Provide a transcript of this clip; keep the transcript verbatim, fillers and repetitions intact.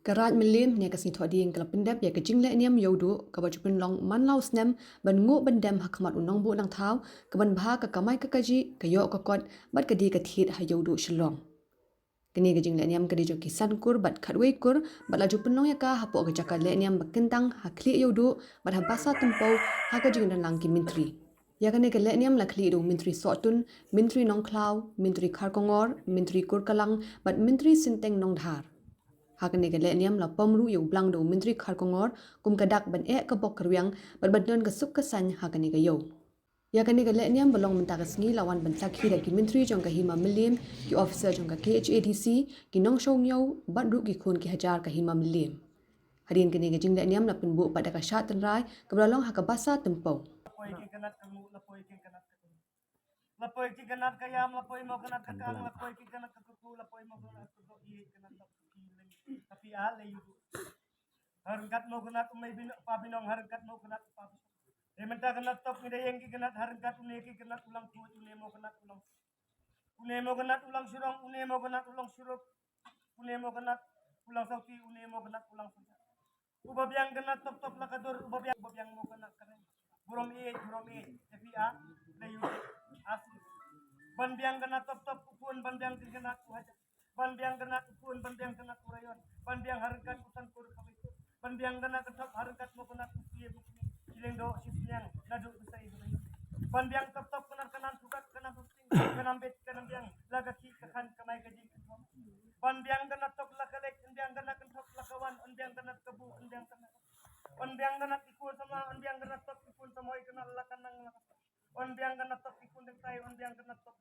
Ka Raid Mylliem ne ka Sngi Thohdieng ka la pyndep ïa ka jingleh niam Ïewduh kaba ju pynlong man la u snem ban nguh ban dem ha khmat u nongbuh nongthaw, ka ban bha ka kamai ka kajih, ka ïoh ka kot bad ka die ka thied ha Ïewduh Shillong. Kane ka jingleh niam ka dei jong ki san kur bad khatwei kur bad la ju pynlong ïa ka hapoh ka jaka leh niam ba kyntang ha Khlieh Ïewduh bad ha Basa Tympew ha ka jingdon lang ki myntri. Ïa kane ka leh niam la khlieh da u Myntri Sohtun, Myntri Nongkhlaw, Myntri Kharkongor, Myntri Kurkalang bad Myntri Synteng Nongdhar. Ha kane ka leh niam la pom ruh ïa u blang da u Myntri Kharkongor kum ka dak ban eh ka bok ka rwiang bad ban don ka suk ka saiñ ha kane ka ïew. Ïa kane ka leh niam ba long mynta ka sngi la wan ban sakhi da ki myntri jong ka Hima Mylliem, ki officer jong ka K H A D C, ki nongshong ïew bad ruh ki khun ki hajar ka Hima Mylliem. Hadien kane ka jingleh niam la pynbuh pat da ka shad tynrai kaba la long ha ka Basa Tympew. La poi ki kynat ka nguh, la poi ki kynat ka nguh. La poi ki kynat ka ïam, la poi mo kynat ka kang, la poi ki kynat ka kuku, la poi mo kynat ka kuku, i kynat ka kuku, i leng ka pi a le yu. Harkat mo kynat u mei bin pa binong, harkat mo kynat pa binong. E mynta kynat top ngi da ïeng ki kynat harkat, une ki kynat u lang kuat, une mo kynat u lang. Une mo kynat u lang shirong, une mo kynat u lang shiruk. Une mo kynat u lang sauti, une mo kynat u lang sauti. Uba biang kynat top top la ka dur, uba biang, uba biang mo kynat ka reng. Burom e, burom e, tapi a, da yu, as. Ban biang kynat top top u pun, ban biang kynat u hajar. Ban biang kynat u pun, ban biang kynat u rayon. Ban biang harkat u san kur kami. Ban biang kynat ka top harkat mo kynat u pie mo kynat. Ileng do sisniang, nadu besai. Ban biang top top kynat kanan sukat, kanan susting, kanan bet, kanan biang. Laga ki kakan kamai kaji. Ban biang kynat top la kalek, ban biang kynat top la kawan, ban biang kynat kabu, ban biang kynat. Ban biang kynat ikun sama, ban biang kynat top ikun sama, ikun la kanang la. Ban biang kynat top ikun dengtai, ban biang kynat top.